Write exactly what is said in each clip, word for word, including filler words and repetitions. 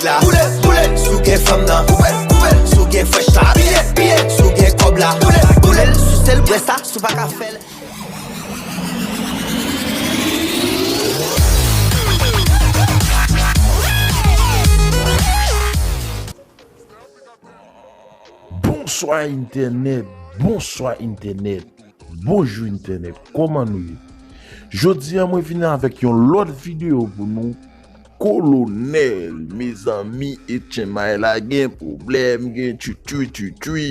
la. Boule, boule, si w gen fanm nan, koupe l, koupe l. Si w gen frèch la, piye, piye. Si w gen kòb la, boule, boule l. Souse l, bwè sa, si w pa ka fè l. Bonswa entènèt, bonswa entènèt, bonjou entènèt, kòman nou ye? Jodi a mwen vin avèk yon lòt videyo pou nou. Kolonèl, mezanmi, etchenmay la gen pwoblèm, gen tchwi tchwi tchwi tchwi,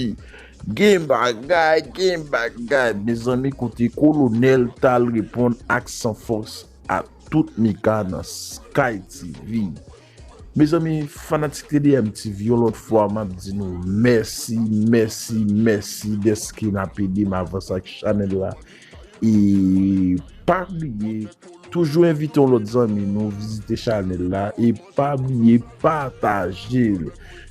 gen bagay, gen bagay. Mezanmi, kote Kolonèl t al reponn ak San Fòs a tout Mika nan Sky T V. Mezanmi, fanatik T D M T V, yon lòt fwa, m ap di nou mèsi, mèsi, mèsi dèske n ap ede m avanse ak chanèl la. E pa bliye, toujou envite yon lòt zanmi nou vizite chanèl la. E pa bliye pataje l.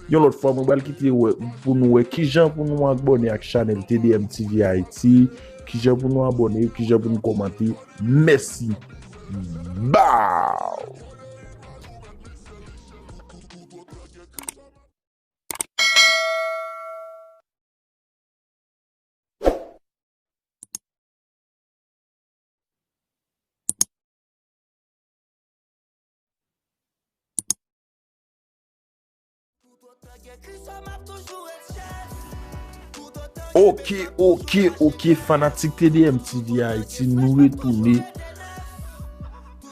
Yon lòt fwa, mwen pral kite wè, pou nou wè kijan pou nou abòne ak chanèl T D M T V Haiti, kijan pou nou abòne, kijan pou nou kòmante. Mèsi. Bow! Ok, ok, ok, fanatik T D M T V Haiti, nou retounen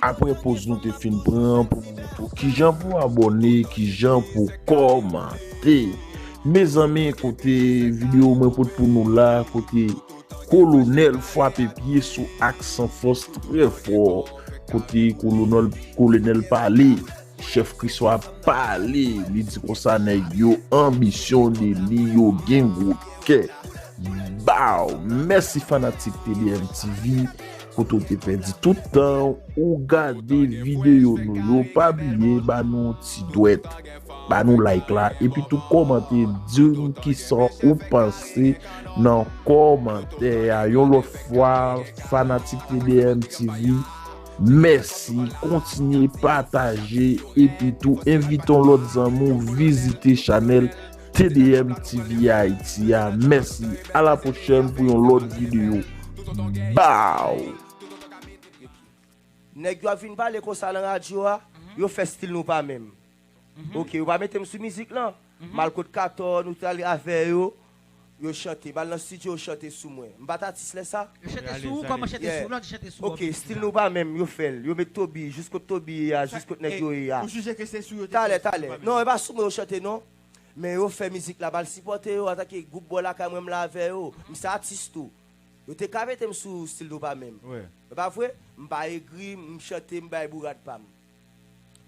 apre poz nou te fin pran pou nou montre w kijan pou abòne, kijan pou kòmante. Mezanmi, kote videyo mwen pote pou nou la, kote Kolonèl frape pye sou Aksan Fòs trè fò, kote Kolonèl, Kolonèl pale, chèf Kriswa pale, li di konsa nèg yo anbisyon de li, yo gen gwo kè. Bow! Mèsi fanatik T D M T V, kote w te pèdi tout tan w ou gade videyo nou yo. Pa bliye ba nou yon ti dwèt, ba nou like la, epi tou kòmante, di m kisa ou panse nan kòmantè a. Yon lòt fwa, fanatik T D M T V, mèsi, kontinye pataje, epi tou envite yon lòt zanmi w vizite chanèl T D M T V Haiti a. Mèsi, a la pwochèn pou yon lòt videyo. Bow! Nèg yo ap vin pale konsa nan radyo a, yo fè stil nou pa menm. Ok, yo pa mete m sou mizik lan. M al kot Katò, nou t ale avè yo, yo chante. M al nan estidyo, yo chante sou mwen. M pa t atis lè sa. Yo chante sou ou, kòman chante sou ou? Lòt chante sou ou. Ok, stil nou pa menm, yo fè l. Yo met Toby, jis kot Toby ye a, jis kot nèg yo ye a. Ou jije ke se sou yo te fè l? Talè, talè. Non, e pa sou mwen yo chante, non. Men yo fè mizik la, m al sipòte yo antanke gwoup bò lakay mwen, m la avè yo. M se atis tou. Yo te ka mete m sou stil nou pa menm. E pa vre? M pa egri, m chante, m bay bourad pa m.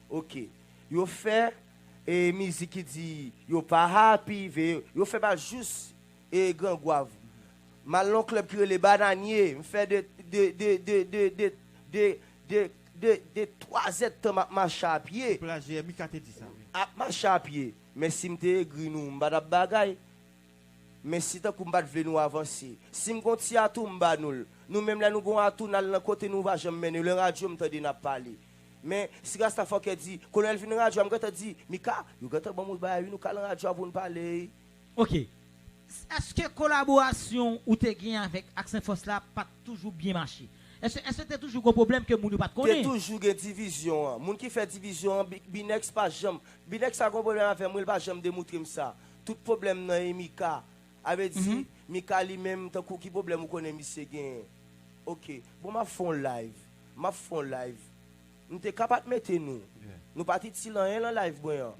Ok. Yo fè e mizik ki di yo pa happy, ve, yo fè bal jous e Gran Gwav. M al nan klèb ki rele Bananye, m fè de, de, de, de, de, de, de, de, de, de twa zèdtan m ap mache a pye. Plajè, Mika te di sa, wi. Ap mache a pye. Men si m te egri nou, m pa t ap bagay. Men si tankou m pa t vle nou avanse, si m gon ti atou, m ba nou l. Nou menm lè nou gon atou, n al nan kote nou pa janm mennen yo. Lè radyo m tande n ap pale. Men si Rasta Fòkè di, Kolonèl vin nan radyo a, m gentan di, Mika, yo gentan ban m yon bagay wi, nou ka al nan radyo a pou n pale. Ok. Èske kolaborasyon ou te gen avèk Aksan Fòs la pa t toujou byen mache? Èske, èske te toujou gon pwoblèm ke moun yo pa t konnen? Te toujou gen divizyon an. Moun ki fè divizyon an, Bi-, Binex pa janm. Binex sa gon pwoblèm avè mwen, li pa janm demoutre m sa. Tout pwoblèm nan e Mika. A vle di, Mika li menm, tankou ki pwoblèm ou konnen misye genyen? Ok. Bon, m ap fè yon live. M ap fè yon live. M te ka pa t mete nou. Nou pa t itil anyen lan live mwen an.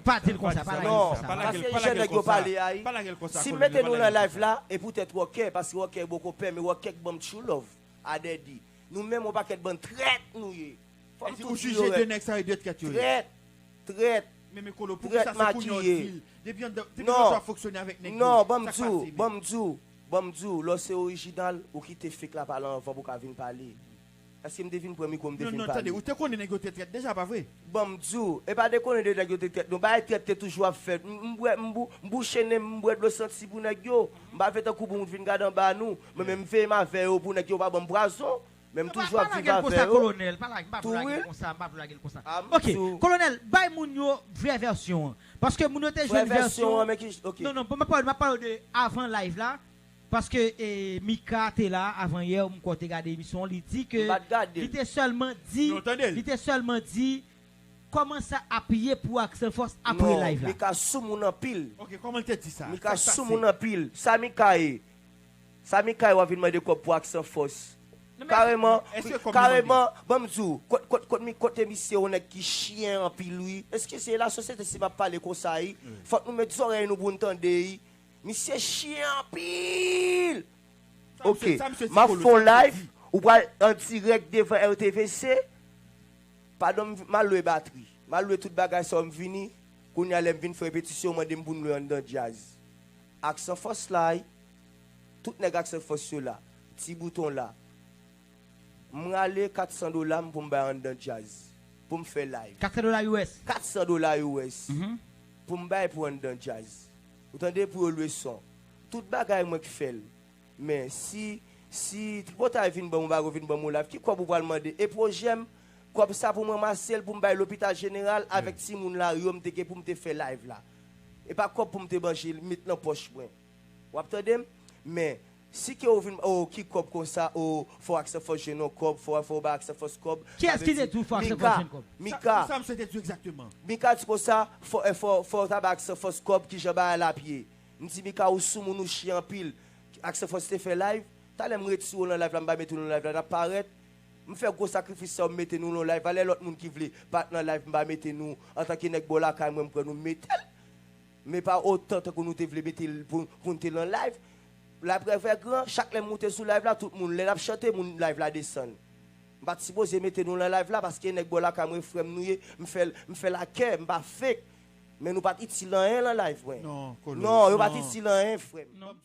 Pa di l konsa, pa lage l konsa. Non, paske jan nèg yo pale a, si m mete nou lan live la, e poutèt Wòkè, paske Wòkè boko pè, men Wòkè k ban m true love a Daddy. Nou menm yon pakèt bann trèt nou ye. Fò m tou di yo, trèt. Trèt. Trèt makiye. Non, non, ban m di w, ban m di w, ban m di w, lè w se orijinal, ou kite fake la pale anvan pou w ka vin pale. Èske m te vin pran mikwo, m te vin pale? Non, non, tande, ou te konnen nèg yo te trèt deja, pa vre? Ban m di w, e pa dekonnen de nèg yo te trèt, non, bagay trèt te toujou ap fèt. M, m bwè, m bou-, m bouche nen m, m bwè dlo santi pou nèg yo. M pa vle tankou pou moun vin gade anba nou. Mwen menm, m veye m avè yo pou nèg yo pa ban m pwazon. Men m toujou ap viv avè yo. Kolonèl, pa lage l konsa, m pa vle lage l konsa. Ok, Kolonèl, bay moun yo vrè vèsyon an. Paske moun yo te jwenn vèsyon an, men ki, ok. Non, non, m ap pale, m ap pale de avan live la. Paske, e, Mika te la avan yè, m kwè w te gade emisyon an, li di ke li te sèlman di, li te sèlman di kòman sa ap ye pou Aksè Fòs apre live la. Non, Mika sou moun anpil. Ok, kòman l te di sa? Mika sou moun anpil. Sa Mika ye? Sa Mika ye w ap vin mande kòb pou Aksè Fòs? Kareman, kareman, ban m di w, kot, kot, kot, mi- kote misye yon nèg ki chyen anpil wi. Èske se lasosyete si m ap pale konsa wi? Fòk nou met zòrèy nou pou n tande wi. Misye chyen anpil. Ok, m ap fè yon live, ou pral an dirèk devan R T V C. Padon, m al lwe batri. M al lwe tout bagay sa yo, m vini. Kounye a lè m vin fè repetisyon, yo mande m pou n lwe anndan djaz. Aksè Fòs la wi. Tout nèg Aksè Fòs yo la. Ti Bouton la. M rale kat san dola m pou m bay anndan djaz. Pou m fè live. Kat san dola U S? Kat san dola U S. Pou m bay pou anndan djaz. Ou tande, pou yo lwe son. Tout bagay mwen k fè l. Men si, si tripotay vin ban m, ou bago vin ban m yon live, ki kòb ou pral mande? E pwojè m, kòb sa pou m ranmase l, pou m bay Lopital Jeneral avèk timoun la yo m te gen pou m te fè live la. E pa kòb pou m te manje, met nan pòch mwen. W ap tande m? Men, si ke ou vin, o, ki kòb konsa, o, fò Aksè Fòs jwenn yon kòb, fò, fò w bay Aksè Fòs kòb. Kiyès ki te di w fò Aksè Fòs jwenn kòb? Mika, Mika, sa, sa misye te di w egzakteman? Mika di konsa, fò, e, fò, fò w ta bay Aksè Fòs kòb, kijan bagay la ap ye. M di, Mika, ou sou moun, ou chyen anpil. Aksè Fòs te fè live. Talè m retire w nan live la, m pa mete w nan live la, n ap parèt. M fè gwo sakrifis sa yo, m mete nou nan live la. Lè lòt moun ki vle pa t nan live, m pa mete nou. Antanke nèg bò lakay mwen, m pran nou, m mete l. Men pa otan tankou nou te vle mete l pou, pou n te nan live. Laprè vè gran, chak lè m moute sou live la, tout moun, lè n ap chante, moun live la desann. M pa t sipoze mete nou nan live la, paske nèg bò lakay mwen, frè m nou ye, m fè l, m fè l ak kè, m pa fake. Men nou pa t itil anyen nan live mwen. Non, Kolo. Non, yo pa t itil anyen, frè m. Non.